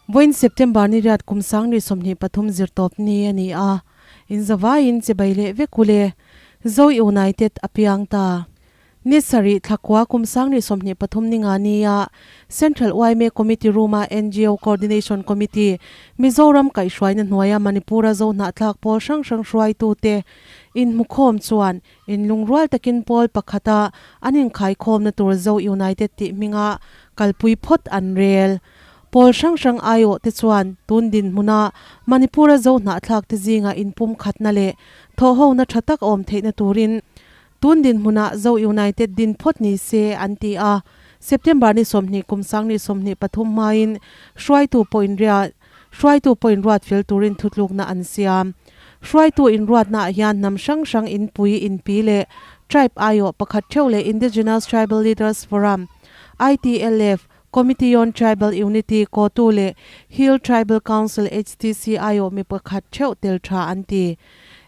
Vawiin September ni riat kum 2023 zirtawp ni a ni a, inzavaiin chibai leh vek u le. Zo United a piang ta. Ni sarih thlakua kum 2023 ni nga nia Central yma Committee Room-a ngo Coordination Committee Mizoram kaihhruaina hnuaia Manipur-a zo hnahthlak pawl hrang hrang hruaitute inhmukhawm chuan inlungrual takin pawl pakhata an inkhaikhawmna tur Zo United tih hminga kalpui phawt an rel. Pawl hrang hrang aiawh te chuan tun dinhmuna Manipur-a zo hnahthlak te zinga inpum khatna leh thawhhona tha tak awm theihna turin tun dinhmuna Zo United din phawt ni se an ti a. September ni 20 kum 2023 hmain hruaitu pawh inria hruaitu pawh inruat fel turin thutlukna an siam. Hruaitu inruatnaah hian hnam hrang hrang inpui inpi leh tribe aiawh pakhat theuh leh Indigenous Tribal Leaders Forum, ITLF, Committee on Tribal Unity kotu leh Hill Tribal Council, HTC, aiawh mi pakhat theuh tel tha an ti.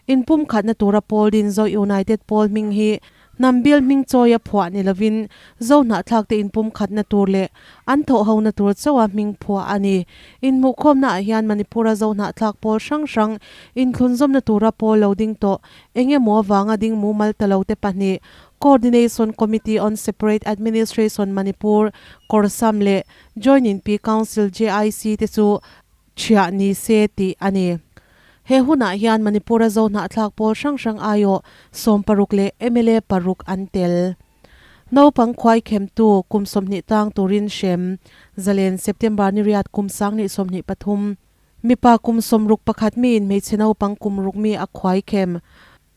Inpum khatna tura pawl din Zo United pawl hming hi hnam bil hming chawia phuah ni lovin Zo hnahthlakte inpum khatna tur leh an thawhhona tur chauha hming phuah a ni. Inhmuhkhawmnaah hian Manipur-a Zo hnahthlak pawl hrang hrang inthlunzawmna tura pawl lo ding tawh eng emaw avanga ding mumal ta lo te pahnih Coordination Committee on Separate Administration Manipur, Korsam leh Joint Inpi Council, JIC, te chu thiah ni se tih a ni. He hunah hian Manipur-a zo hnahthlak pawl hrang hrang aiawh 16 leh mla paruk an tel. Naupang khuai khemtu kum 20 tang turin hrem zalen September ni riat kum 2023 mipa kum 61 miin hmeichhe naupang kum ruk mi a khuai khem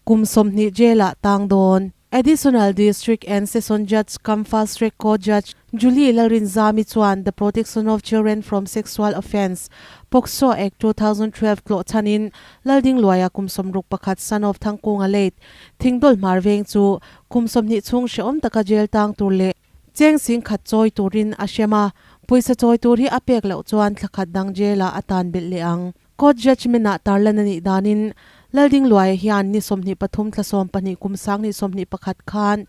Kum 20 jail-ah tang dawn. Additional District and Session Judge cum Fast Track Court Judge Julie Lalrinzami chuan The Protection of Children from Sexual Offence, POCSO, Act 2012 tlawh chhanin Laldingluaia kum 61 son of Thangkunga late Thingdawl hmar veng chu kum 20 chhung hrehawm taka jail tang tur leh cheng sing khat chawi turin a hrem a, pawisa chawi tur hi a pek loh chuan thla khat dang jail-ah a tan belh leh ang. Court judgement-ah tarlan a nih danin Laldingluaia hian ni 23 thla 12 kum 2021 khan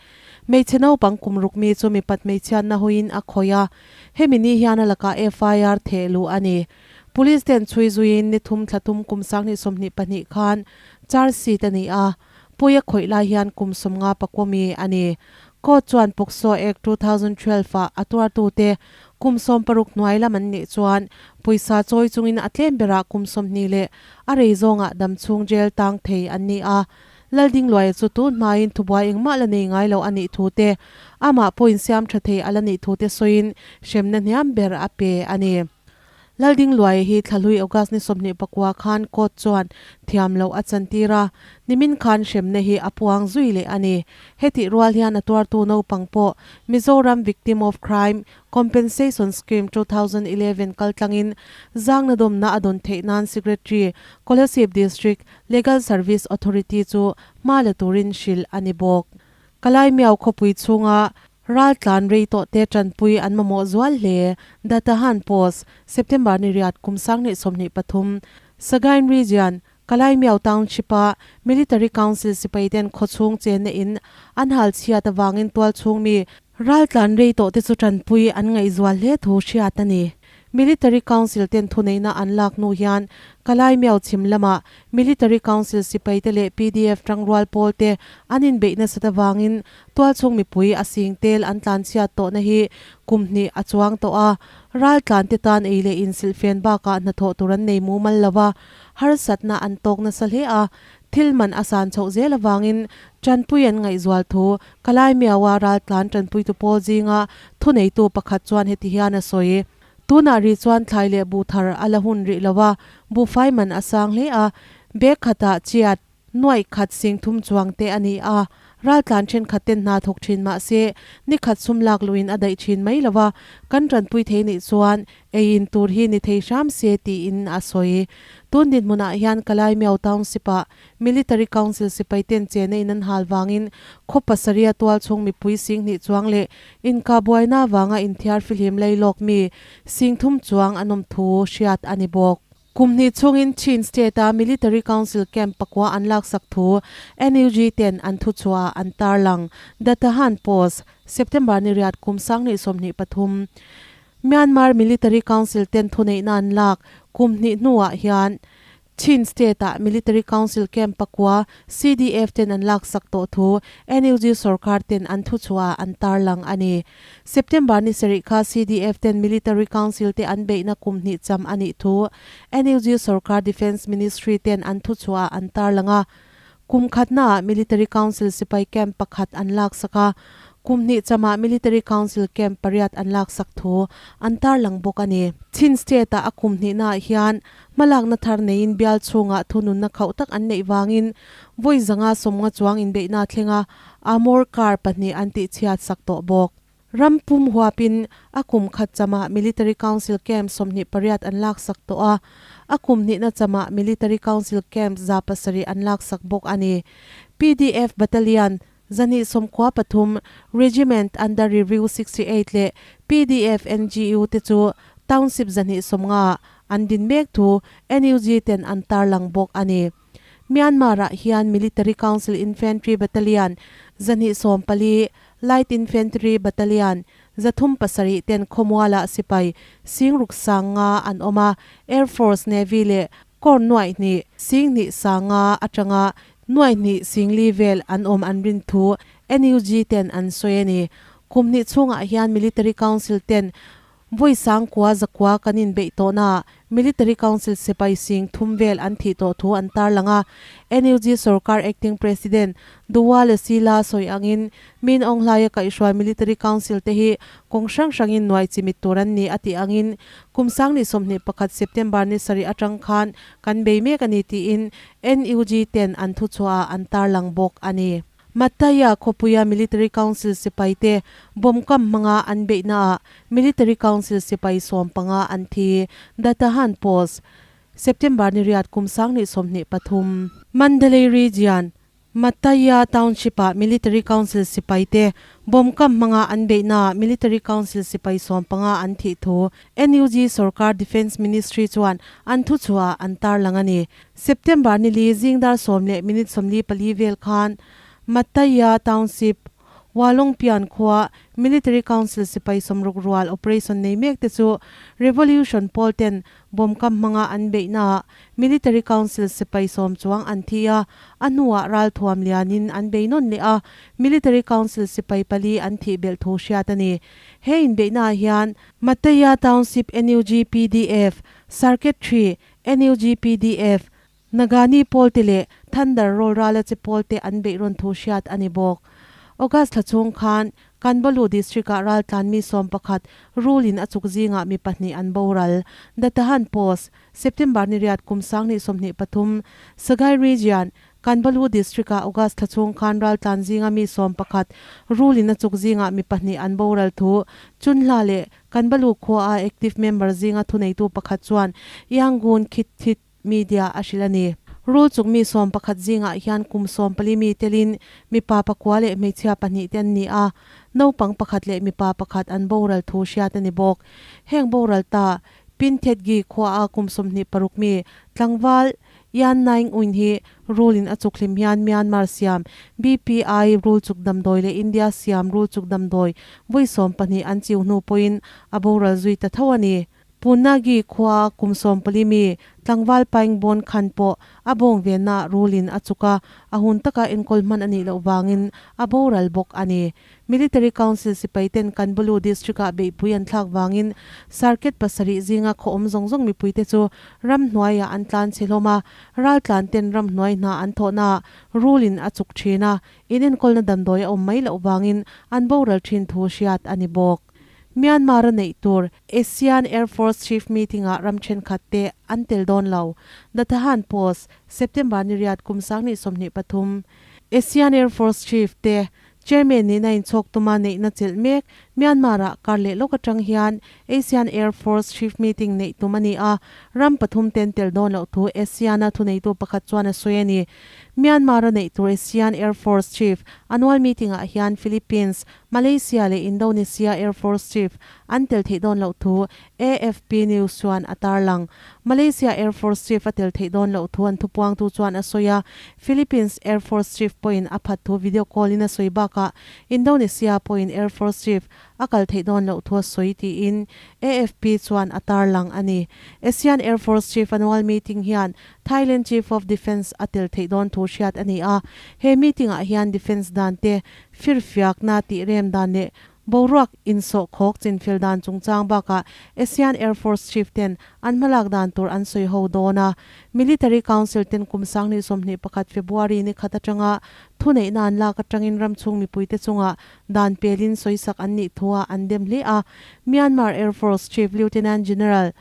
hmeichhe naupang kum ruk mi chu mipat hmeichhiatna hawiin a khawih a, hemi ni hian a lakah FIR theh luh a ni. Police ten chhui zuiin ni thum thla thum kum 2022 khan charge sheet a ni a, Puia khawih lai hian kum 50 pakua mi a ni. Court chuan POCSO Act 2012 ah a tuartute kum 60 hnuai lam an nih chuan pawisa chawi chungin a tlem berah kum 20 leh a rei zawngah damchhung jail tang thei an ni a. Laldingluaia chu tun hmain thubuai engmah la nei ngai lo a nih thu te, amah pawhin siam tha thei a la nih thu te sawiin hremna hniam ber a pe a ni. Laldingluaia hi thlahlui August ni 29 khan court chuan thiam loh a chantir a, nimin khan hremna hi a puang zui leh a ni. Hetih rual hian a tuartu naupang pawh Mizoram Victim of Crime Compensation Scheme 2011 kaltlangin zangna dawmna a dawn theih nan Secretary, Kolasib District Legal Service Authority chu hma la turin hrilh a ni bawk. Kalaimiau khawpui chhunga Raltlan rei tawh te tanpui an mamawh zual hle. Datahan Post, September ni riat kum 2023, Sagaing Region, Kalaimiau Township-a Military Council sipai ten khawchhung chenna in an hal chhiat avangin tualchhung mi raltlan rei tawh te chu tanpui an ngaihzual hle thu hriat a ni. Military Council ten thuneihna an lak hnu hian Kalaimiau chhim lamah Military Council sipai te leh PDF tangrual pawl te an inbeih nasat avangin Tualchhung mipui a sing tel an tlanchhiat tawhna hi kum hnih a chuang tawh a, raltlan te tan ei leh insilhfen bakah hnathawh tur an nei mumal lo va, harsatna an tawk nasa hle a, thil man a san chhoh zel avangin tanpui an ngaihzual thu Kalaimiaua raltlan tanpuitu pawl zinga thuneitu pakhat chuan heti hian a sawi. Tunah rih chuan thlai leh buh thar a la hun rih lo a, buhfai man a sang hle a, bag khatah chiat Nuaih khat sing thum chuang te a ni a, raltlan thenkhat ten hna thawk thin mah se ni khat sum lak luhin a daih thin mai lo va, kan tanpui thei nih chuan ei in tur hi ni thei hram se tiin a sawi. Tun dinhmunah hian Kalaimiau Township-ah Military Council sipai ten chena in an hal vangin khaw pasarih tual chhung mipui sing hnih chuang leh inkah buaina avanga inthiar fihlim lei lawk mi sing thum chuang an awm thu hriat a ni bawk. Kum hnih chungin Chin State-a Military Council camp pakua an laksak thu NUG ten an thuchhuah an tarlang. The Tahan Post, September ni riat kum 2023. Myanmar Military Council ten thuneihna an lak kum hnih hnuah hian Chin State-ah Military Council camp pakua CDF ten an laksak tawh thu NUG sorkar ten an thuchhuah an tarlang a ni. September ni sarih kha CDF ten Military Council te an beihna kum hnih cham a nih thu NUG sorkar Defence Ministry ten an thuchhuah an tarlang a. Kum khatnaah Military Council sipai camp pakhat an laksak a, kum hnih chamah Military Council camp pariat an laksak thu an tarlang bawk a ni. Chin State-ah a kum hnihnaah hian hmalakna thar neiin bial chhungah thununna khauh tak an neih vangin vawi zanga sawmnga chuang inbeihna thlenga Armour car pahnih an tihchhiatsak tawh bawk. Ram pum huapin a kum khat chamah Military Council Camp 28 an laksak tawh a, a kum hnihna chamah Military Council Camp 700 an laksak bawk a ni. PDF Battalion 293, Regiment Under Review 68 leh PDF NGU te chu Township 250 an din mek thu NUG ten an tarlang bawk a ni. Myanmar-ah hian Military Council Infantry Battalion 214, Light Infantry Battalion 307 ten khawmualah sipai singruk sanga an awm a, Air Force, Navy leh Corps nuaih hnih, sing hnih sanga atanga nuaih hnih singli vel an awm an rin thu NUG ten an sawi a ni. Kum hnih chhungah hian Military Council ten Vawi sangkua zakua kan inbeih tawhnaah Military Council sipai sing thum vel an thih tawh thu an tarlang a. NUG sorkar Acting President Duwale Sila sawi angin Min Aung Hlaia kaihhruai Military Council te hi kawng hrang hrangin nuai chimit tur an ni a tih angin kum sangni 21 September ni sarih atang khan kan bei mek a ni tiin NUG ten an thuchhuahah an tarlang bawk a ni. Mattaya khawpuia Military Council sipaite bomb kam hmanga an beihnaah Military Council sipai 15 an thi, Datahan Post, September ni riat kum 2023. Mandalay Region, Mattaya Township-ah Military Council sipaite bomb kam hmanga an beihnaah Military Council sipai 15 an thih thu NUG sorkar Defence Ministry chuan an thuchhuahah an tarlang a ni. September ni li zingdar sawm leh minute 44 vel khan Mattaya Township, Walongpian khua Military Council sipai sawmruk rual operation nei mek te chu Revolution pawl ten bomb kam hmanga an beihnaah Military Council sipai sawm chuang an thi a, a hnuah ralthuam lianin an bei nawn leh a, Military Council sipai pali an thih belh thu hriat a ni. He inbeihnaah hian Mattaya Township NUG PDF, Circuit 3, NUG PDF, Nagani pawlte leh Thunder Roll rala che pawlte an beih rawn thu hriat a ni bawk. August thla chhung khan Kanbalu District-ah raltlan mi 11 rulin a chuk zingah mi pahnih an boral. Datahan Post, September ni riat kum 2023, Sagaing Region, Kanbalu District-ah August thla chhung khan raltlan zinga mi 11 rulin a chuk zingah mi pahnih an boral thu Chunhla leh Kanbalu khua-a active member zinga thuneitu pakhat chuan Yangon Khit Thit Media a hrilh a ni. Rul chuk mi 11 zingah hian kum 14 mi telin mipa pakua leh hmeichhia pahnih te an ni a, naupang pakhat leh mipa pakhat an boral thu hriat a ni bawk. Heng boral ta Pinthetgi khua-a kum 26 mi tlangval Yan Naing Win hi rul in a chuk hlim hian Myanmar siam BPI rul chuk damdawi leh India siam rul chuk damdawi vawi 12 an chiu hnu pawhin a boral zui ta tho a ni. Punagi khua kum 14 mi tlangval Paing Bon Khan pawh a bawng venna rul in a chuk a, a hun taka enkawl hman a nih loh vangin a boral bawk a ni. Military Council sipai ten Kanbalu District-ah beihpui an thlak vangin Circuit pasarih zinga khaw awm zawng zawng mipuite chu ramhnuaiah an tlan chhe hlawm a, raltlan ten ramhnuai hna an thawhnaah rulin a chuk thin a, inenkawlna damdawi a awm mai loh vangin an boral thin thu hriat a ni bawk. Myanmar-a neih tur ASEAN Air Force Chief Meeting-ah ram thenkhat te an tel dawn lo. The Tahan Post, September ni riat kum 2023. ASEAN Air Force Chief te Chairman nihna inchhawk tuma neihna chelh mek Myanmar-ah kar leh lawk atang hian ASEAN Air Force Chief Meeting neih tum a ni a, ram pathum ten tel dawn loh thu ASEAN-a thuneitu pakhat chuan a sawi a ni. Myanmar-a neih tur ASEAN Air Force Chief annual meeting-ah hian Philippines, Malaysia leh Indonesia Air Force Chief an tel theih dawn loh thu AFP News chuan a tarlang. Malaysia Air Force Chief a tel theih dawn loh thu an thupuangtu chuan a sawi a, Philippines Air Force Chief pawhin a phat thu video call in a sawi bakah Indonesia pawhin Air Force Chief a kal theih dawn loh thu a sawi tiin AFP chuan a tarlang a ni. ASEAN Air Force Chief Annual Meeting hian Thailand Chief of Defence a tel theih dawn thu hriat a ni a, he meeting-ah hian defence dan te firfiakna tih rem dan leh boruak insawhkhawk chinfel dan chungchang bakah ASEAN Air Force Chief ten an hmalak dan tur an sawi ho dawn a. Military Council ten kum 2021 February ni khat atanga thuneihna an lak atangin ramchhung mipuite chungah dan pelin sawisak an nih thua an dem hle a. Myanmar Air Force Chief Lieutenant General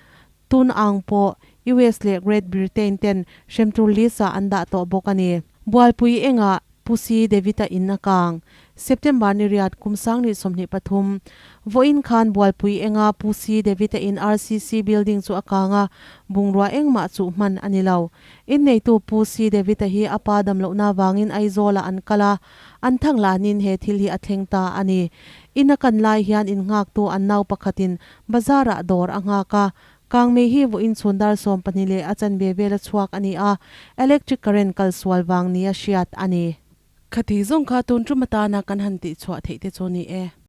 Tun Aung pawh US leh Great Britain ten hrem tur list-ah an dah tawh bawk a ni. Bualpui engah Pu Si David-a in a kang. September ni riat kum 2023, vawiin khan Bualpui enga Pu Si David-a in RCC building chu a kang a, bungrua engmah chuh hman a ni lo. Inneitu Pu Si David-a hi a pa damlohna avangin Aizawl-ah an kal a, an thang lanin he thil hi a thleng ta a ni. In a kan lai hian innghaktu an nau pakhatin Bazar-ah dawr a nghak a, Kangmei hi vawiin chhun dar 12 leh a chanve vel a chhuak a ni a, electric current kal sual vang nia hriat a ni. Khati zawng kha tun tum atana kan han tihchhuah theih te chu ni e.